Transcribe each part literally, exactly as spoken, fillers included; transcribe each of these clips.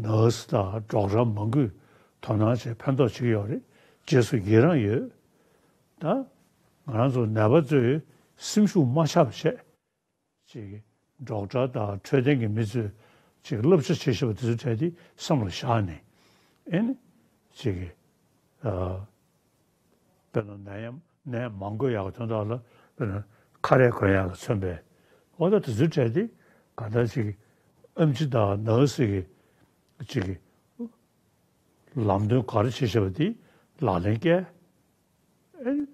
ནར་སི་དང་ཌོག་ཊར་མང་པོས་དོ་སྣང་བྱས་ཕན་ཐོགས་བྱེད་ཀྱི་ཡོད་རེད། རྗེས་སུ་ཡི་རང་ཡོད། ད་ང་རང་ཚོ་ནད་པ་ཚོས་སེམས་ཤུགས་མ་ཆག་པ་བྱས། ཅིག་ཌོག་ཊར་དང་འཕྲོད་བསྟེན་གྱི་མི་ཚོས་ཅིག་བསླབ་བྱ་བྱེད་བཞིན་པ་དེ་ཚོའི་གྲས་དེ་བསམ་ལ་བཞག་ནས། ཨེ་ནི་ཅིག་ཨ། དཔེར་ན་ནད་ཡམས་ནད་མང་པོ་ཡག་དོན་དག་ལ། དཔེར་ན་ཁ་རས་གོན་ཡག་ལ་མཚོན་པའི། འོ་ད་དེ་ཚོའི་གྲས་དེ་ག་འདྲ་ཞིག་ཨེམ་ཆི་དང་ནར་སི་གི་ཅིག་ལམ་སྟོན་ག་རེ་བྱེད་བཞིན་པ་དེ་ལག་ལེན་བཀལ། ཨེ་ནི་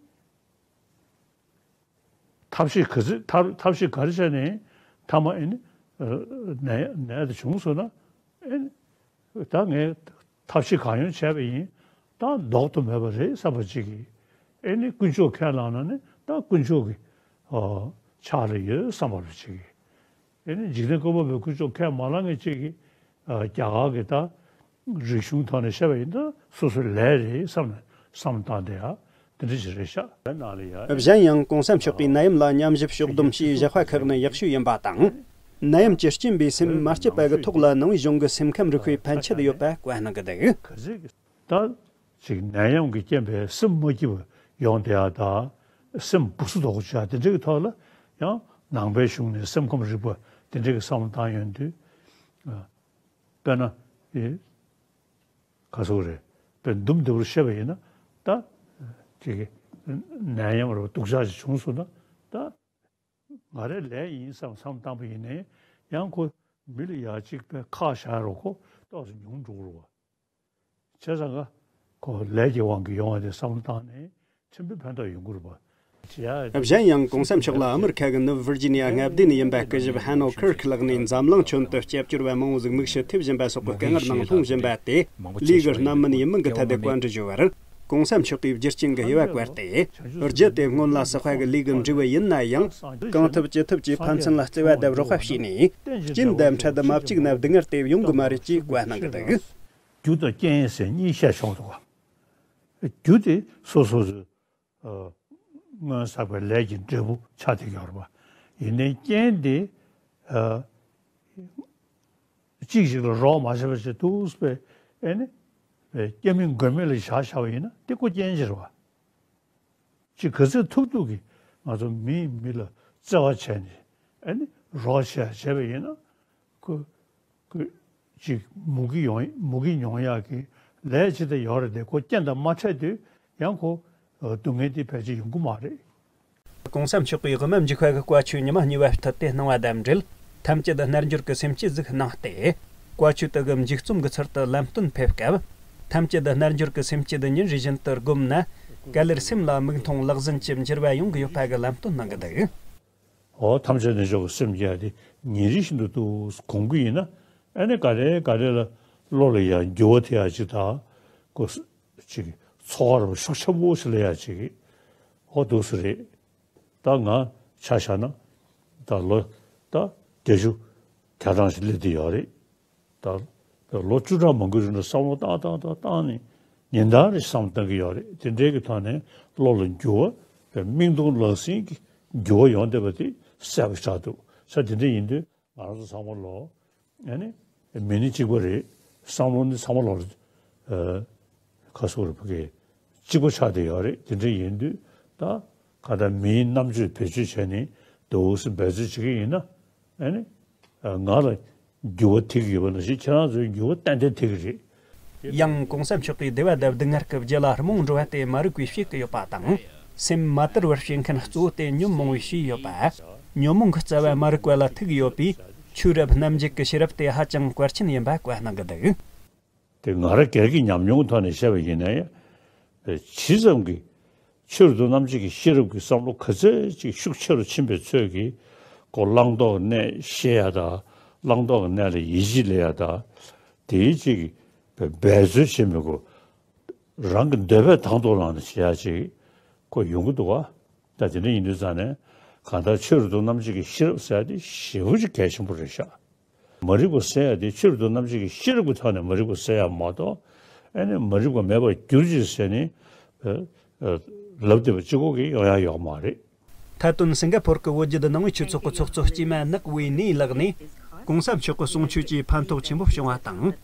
ཐབས་ཤེས་ག་ཚོད་ཐབས་ཐབས་ཤེས་ག་རེ་བྱས་ནས་མཐའ་མ་ཨེ་ནི་ནད་ནད་དེ་བྱུང་སོང་ན། ཨེ་ནི་ད་ངས་ཐབས་ཤེས་གང་ཡོང་བྱས་པ་ཡིན། ད་ལྡོག་ཏུ་མེད་པ་རེད་བསམ་པ་ཅིག་གིས། ཨེ་ནི་དཀོན་མཆོག་ཁས་བླངས་ན་ནི་ད་དཀོན་མཆོག་གི་ཕྱག་ལ་ཡོད་བསམ་པ་རེ་ཅིག་གིས། ཨེ་ནི་འཇིག་རྟེན་བཀོད་པ་པོའི་དཀོན་མཆོག་ཁས་མ་བླངས་མཁན་ཅིག་གིས་རྒྱ་གར་གྱི་ད་རིག་གཞུང་ཐོག་ནས་བཤད་པ་ཡིན་ན་སོ་སོའི་ལས་རེད་བསམ་ནས་བསམ་བཏང་དེ་ཡ་དེ་འདྲ་ཞིག་རེད་ཤག། གཞན་ཡང་གོང་ས་མཆོག་གིས་ནད་ཡམས་ལ་མཉམ་ཞིབ་ཕྱོགས་བསྡོམས་ཞེས་བཞག་པ་ཁག་ནི་ཡག་ཤོས་ཡིན་པ་དང་། ནད་ཡམས་ཀྱི་རྐྱེན་པས་སེམས་མ་སྐྱིད་པ་གི་ཐོག་ལ་ནང་པའི་གཞུང་གི་སེམས་ཁམས་རིག་པའི་ཕན་ཆད་ཡོད་པ་བཀའ་གནང་གི་འདུག། ད་ཅིག་ནད་ཡམས་ཀྱི་རྐྱེན་པས་སེམས་མ་སྐྱིད་པ་ཡོང་བསྡད་ཡ་དང་། སེམས་སྦུ་སུ་དོག་པོ་བྱ་དེ་འདྲ་གི་ཐོག་ལ་ཡང་ནང་པའི་གཞུང་ནས་སེམས་ཁམས་རིག་པ་དེ་འདྲ་གི་བསམ་བློ་བཏང་ཡོང་དུས། དཔེར་ན་ཨེ་ག་ཟེར་དགོས་རེད། དཔེར་འདུམ་འདི་བར་བཤད་པ་ཡིན་ན། ད་ཅིག་ནད་ཡམས་རེད་པ་སྡུག་ཅག་ཅིག་བྱུང་སོང་ན། ད་ང་རའི་ལས་ཡིན་བསམ་བསམ་བཏང་པ་ཡིན་ནའི་ཡང་ཁོ་མི་ལ་ཡ་གཅིག་པའི་ཁག་བཞག་རོགས་ཁོ་ཏོག་ཙམ་ཉུང་འགྲོ་གི་རེད་པ། བྱས་ཙང་ཀ་ཁོ་ལས་ཀྱི་དབང་གིས་ཡོང་བ་དེ་བསམ་བློ་བཏང་ནས་ཕྲན་བུ་ཕན་ཐོགས་ཡོང་གི་རེད་པ། གཞན་ཡང་གོང་ས་མཆོག་ལ་ཨ་མི་རི་ཁ་གི་ནུབ་ཝིར་ཇི་ནི་ཡ་མངའ་སྡེ་ནས་ཡིན་པ་སྐུ་ཞབས་ཧན་ནོ་ཁིར་ཁི་ལགས་ནས་འཛམ་གླིང་ཁྱོན་དུ་སྐྱབས་བཅོལ་བ་མང་བོ་ཟིག་མིག་ཞུ་ཐེབས་བཞིན་པ་སོགས་ཀྱི་སྐད་ངར་ནང་ལྷུང་བཞིན་པ་དེ་ལུས་ཀྱི་རྣམ་སྨིན་ཡིན་མིན་གྱི་ཐད་དུ་བཀའ་འདྲི་ཞུ་བར། གོང་ས་མཆོག་གིས་བརྒྱུད་རྐྱེན་གྱི་དབྱེ་བ་བཀར་ཏེ། རྒྱུ་དེ་སྔོན་ལ་བསགས་པ་གི་ལུས་ཀྱི་འབྲས་བུ་ཡིན་ན་ཡང་། གང་ཐུབ་ཅི་ཐུབ་ཀྱིས་ཕན་ཚུན་ལ་བརྩེ་བ་དང་རོགས་པ་བྱས་ནས། རྐྱེན་དང་འཕྲད་དུ་མ་བཅུག་ན་སྡུག་བསྔལ་དེ་ཡོང་གི་མ་རེད་ཅེས་བཀའ་གནང་གི་འདུག། རྒྱུ་དང་རྐྱེན་ཟེར་གཉིས་བཤད་ཆོག་འདུག་ག། རྒྱུ་དེ་སོ་སོ་སོའི་ཨ་སྔོན་བསགས་པའི་ལས་ཀྱི་འབྲས་བུ་ཆགས་བསྡད་ཀྱི་ཡོད་རེད་པ། ཡིན་ནའི་རྐྱེན་དེ་ཨ་གཅིག་གཅིག་ལ་རོགས་མ་བྱས་པ་བྱས་འདུག་པས། ཨེ་ནི་སྐྱེ་མེད་མགོན་མེད་ལ་བཞག་བཞག་པ་ཡིན་ན་དེ་ཁོ་རྐྱེན་ཅིག་རེད་པ། ཅིག་ག་ཚོད་ཐུབ་ཐུབ་ཀྱིས་ང་ཚོ་མིས་མི་ལ་བརྩེ་བ་བྱས་ནས། ཨེ་ནི་རོགས་བྱས་བྱས་པ་ཡིན་ན། ཁོ་ཁོ་ཅིག་མུ་གེ་ཡོང་མུ་གེ་མྱོང་ཡག་གི་ལས་ཅི་ལྟར་ཡོད་རེད་དེ། ཁོ་རྐྱེན་དང་མ་འཕྲད་དུས་ཡང་ཁོ་སྡུག་བསྔལ་དེ་ཕལ་ཆེར་ཡོང་གི་མ་རེད། གོང་ས་མཆོག་གིས་དབུ་མ་འཇིགས་པ་གི་བཀའ་ཆོས་ཉི་མ་གཉིས་པ་བཏུད་དེ་གནང་བ་དང་འབྲེལ། ཐམས་ཅད་རྣལ་འབྱོར་གྱི་སེམས་བསྐྱེད་ཟིག་གནང་སྟེ། བཀའ་ཆོས་དག་གི་མཇུག་རྩོམ་གྱི་ཚུལ་དུ་ལམ་སྟོན་ཕེབས་སྐབས། ཐམས་ཅད་རྣལ་འབྱོར་གྱི་སེམས་བསྐྱེད་ཉིན་རེ་བཞིན་དུ་བསྒོམས་ན། ག་ལེར་སེམས་ལ་མིག་མཐོང་ལག་ཟིན་གྱི་འགྱུར་བ་ཡོང་གི་ཡོད་པ་གི་ལམ་སྟོན་གནང་གི་འདུག། འོ་ཐམས་ཅད་རྣལ་འབྱོར་གྱི་སེམས་བསྐྱེད་དེ་ཉིན་རེ་བཞིན་དུ་འདུག་སྒོམ་གྱི་ཡིན་ན། ཨ་ནི་ག་ལེ་ག་ལེ་ལ་བློ་ལ་ཡང་འགྱུར་བ་ཐེབས་ཡ་ཅིག་དང་། ཁོ་ཅིག་ཚོར་བ་ཤུགས་ཆེན་པོ་ཞིག་སླེབས་ཡ་ཅིག། འོ་འདུག་སེ་རེད། ད་ང་ཆ་བཞག་ན་ད་ལོ་ད་བརྒྱད་ཅུ་གྱ་གྲངས་ཤིག་སླེབས་བསྡད་ཡོད་རེད། ད་ད་ལོ་བཅུ་ཕྲག་མང་པོའི་རིང་ལ་བསམ་བློ་བཏང་བཏང་བཏང་བཏང་ནས་ཉིན་ལྟར་རེ་བསམ་བློ་གཏོང་གི་ཡོད་རེད། དེ་འདྲའི་གི་ཐོག་ནས་བློ་ལ་འགྱུར་བ། མིག་མཐོང་ལག་ཟིན་གྱི་འགྱུར་བ་ཡོང་བསྡད་པ་དེ་གསལ་པོ་ཆགས་འདུག། ས་དེ་འདྲ་ཡིན་དུས་ང་རང་ཚོ་ཚང་མ་ལོ། ཨ་ནི་མི་ནི་གཅིག་པ་རེད། བསམ་བློ་ནི་ཚང་མ་ལོ། ཨ་ཁ་སོ་རེ་ཕ་གི་གཅིག་པ་ཆགས་བསྡད་ཡོད་རེད། དེ་འདྲ་ཡིན་དུས་ད་ག་ད་མིའི་རྣམ་དཔྱོད་བེད་སྤྱོད་བྱས་ནས་འདུག་སེ་འབད་རྩོལ་བྱེད་ཀྱི་ཡིན་ན། ཨ་ནི་ང་ལ་འགྱུར་བ་ཐེབས་ཀྱི་ཡོད་པ་ནང་བཞིན་ཁྱེད་རང་ཚོའི་འགྱུར་བ་ཏན་ཏན་ཐེབས་ཀྱི་རེད། ཡང་གོང་ས་མཆོག་གིས་བདེ་བ་དང་སྡུག་བསྔལ་གྱི་རྒྱུ་ལ་རྨོངས་འགྲོ་བ་དེ་མ་རིག་པས་བྱེད་ཀྱི་ཡོད་པ་དང་། སེམས་མ་དར་བར་བྱེད་མཁན་གཙོ་བོ་དེ་ཉོན་མོངས་པས་བྱས་ཡོད་པ། ཉོན་མོངས་ཀྱི་རྩ་བ་མ་རིག་པ་ལ་ཐུག་ཡོད་པས། ཆོས་རབ་རྣམ་འབྱེད་ཀྱི་ཤེས་རབ་དེ་ཧ་ཅང་གལ་ཆེན་ཡིན་པ་བཀའ་གནང་གི་འདུག། དེ་ང་རང་སྒེར་གྱི་ཉམས་མྱོང་གི་ཐོག་ནས་བཤད་པ་ཡིན་ན་ཡང་། ཇི་ཙམ་གྱི་ཆོས་རབ་ཏུ་རྣམ་འབྱེད་ཀྱི་ཤེས་རབ་ཀྱི་བསམ་བློ་ག་ཚོད་ཅིག་ཤུགས་ཆེ་རུ་ཕྱིན་པའི་ཚོད་ཀྱིས། ཁོ་བླང་དོར་གནས་ཤེས་ཡ་དང་། བླང་དོར་གནས་ལ་ཡིད་ཆེས་སླེབས་ཡ་དང་། དེའི་ཅིག་འབད་རྩོལ་བྱེད་མི་དགོས། རང་གི་འདོད་པས་དང་དུ་བླངས་ནས་བྱེད་ཡ་ཅིག་ཁོ་ཡོང་གི་འདུག་བ། ད་དེ་འདྲ་ཡིན་དུས་ཙང་ནས་གང་ལྟར་ཆོས་རབ་ཏུ་རྣམ་འབྱེད་ཀྱི་ཤེས་རབ་ཟེར་ཡ་དེ་ཞེ་པོ་ཅིག་གལ་ཆེན་པོ་རེད་ཤག། མ་རིག་པ་སེལ་ཡ་དེ་ཆོས་རབ་ཏུ་རྣམ་འབྱེད་ཀྱི་ཤེས་རབ་ཀྱི་ཐོག་ནས་མ་རིག་པ་སེལ་ཡ་མ་གཏོགས། ཨ་ནི་མ་རིག་པ་མེད་པར་གྱུར་ཅིག་ཟེར་ནས་ལབ་བསྡད་པ་གཅིག་པོ་གིས་ཡོང་ཡ་ཡོད་མ་རེད། མཐའ་དོན་སིང་ག་ཕོར་གྱི་བོད་བརྒྱུད་ནང་པའི་ཆོས་ཚོགས་ཀྱི་ཚོགས་གཙོ་སྐྱེས་མ་ནག་ཝེ་ནེ་ལགས་ནས། གོང་ས་མཆོག་གི་གསུང་ཆོས་ཀྱིས་ཕན་ཐོགས་ཆེན་པོ་བྱུང་བ་དང་།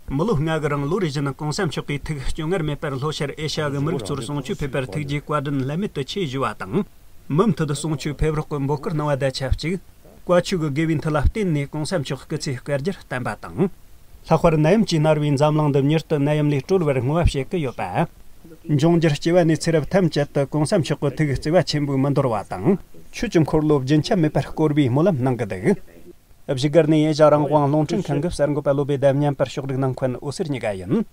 མི་ལོ་ལྔ་གི་རིང་ལོ་རེ་བཞིན་གོང་ས་མཆོག་གིས་ཐུགས་སྐྱོ་ངལ་མེད་པར་ལྷོ་ཤར་ཨེ་ཤ་ཡ་གི་མི་རིགས་ཚོར་གསུང་ཆོས་ཕེབས་པར་ཐུགས་རྗེ་བཀའ་དྲིན་བླ་མེད་དུ་ཆེ་ཞུ་བ་དང་། མུ་མཐུད་གསུང་ཆོས་ཕེབས་རོགས་ཀྱི་འབོད་སྐུལ་གནང་བ་དང་ཆབས་ཅིག་བཀའ་ཆོས་ཀྱི་དགེ་བའི་མཐུ་ལ་བརྟེན་ནས་གོང་ས་མཆོག་སྐུ་ཚེ་བསྐལ་བརྒྱར་བརྟན་པ་དང་། ལྷག་པར་ནད་ཡམས་ཀྱིས་མནར་བའི་འཛམ་གླིང་འདི་མྱུར་དུ་ནད་ཡམས་ལས་གྲོལ་བར་བསྔོ་བ་བྱེད་ཀྱི་ཡོད་པ། འབྱུང་འགྱུར་སྐྱེ་བ་ནས་ཚེ་རབས་ཐམས་ཅད་དུ་གོང་ས་མཆོག་གི་ཐུགས་བརྩེ་བ་ཆེན་པོས་མི་འདོར་བ་དང་། ཆོས་ཀྱི་འཁོར་ལོ་རྒྱུན་ཆད་མེད་པར་བསྐོར་བའི་སྨོན་ལམ་གནང་གི་འདུག་བཞུགས་སྒར་ནས་ཨེ་ཤ་རང་དབང་རླུང་འཕྲིན་ཁང་གི་གསར་འགོད་པ་བློ་བྷེ་བདེ་སྙན་པར་ཕྱོགས་སྒྲིག་གནང་མཁན་འོད་ཟེར་གཉིས་ཀ་ཡིན།